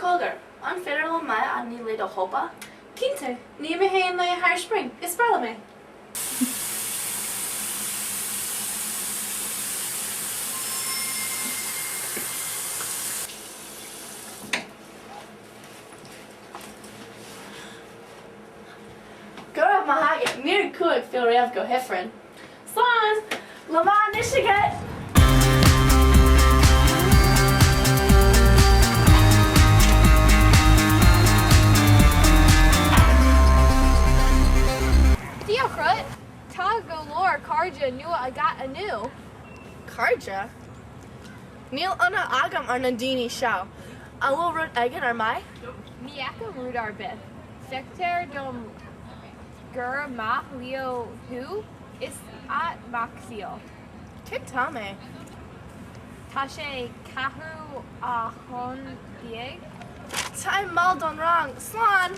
Cogar, an féidir liom mé a ní le do chóipe? Cinnte, ní mé féin le thar spring, is breá liom é! Go raibh maith agat, níor chuaigh Phil riamh go hIfreann. Slán! Lá maith anois agat! Dia dhuit! Tá go leor cairde nua agat inniu. Cairde? Níl ionadh agam ar na daoine seo. An bhfuil rud éigin ar maith? Ní fheicim rud ar bith. Feictear dom gur maith leo thú. Is ait mac saoil. Cén t-am é? Tá sé 11:15. Táim mall don rang. Slán!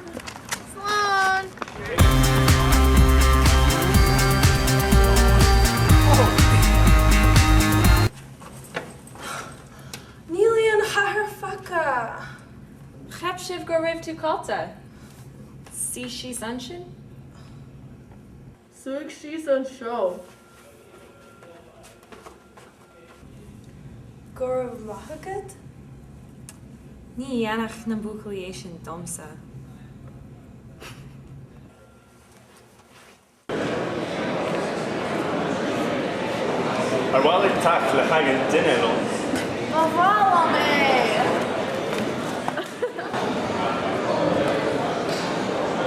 Slán! Níl aon chathair fágtha. Cheap sibh go raibh tú caillte. Suigh síos ansin. Suigh síos anseo. Go raibh maith agat. Ní dhéanfadh na buachaillí é sin domsa. Ar mhaith leat teacht le haghaidh dinnéir liom? Ba bhreá liom é!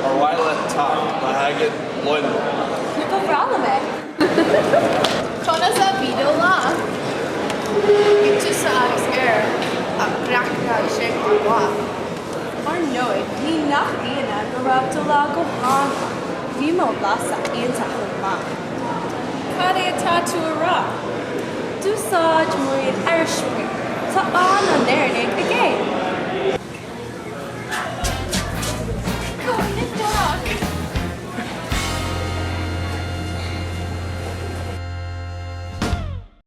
Ar mhaith leat teacht le haghaidh lóin liom? Ba bhreá liom é! Conas a bhí do lá? Bhí tusa agus air ach bhreathnaigh sé an-mhaith. Ar ndóigh, ní nach ionadh go raibh do lá go han-mhaith. Bhí mo lá-sa iontach chomh maith. Cad é atá tú a rá? D'úsáid Mairéad Irish.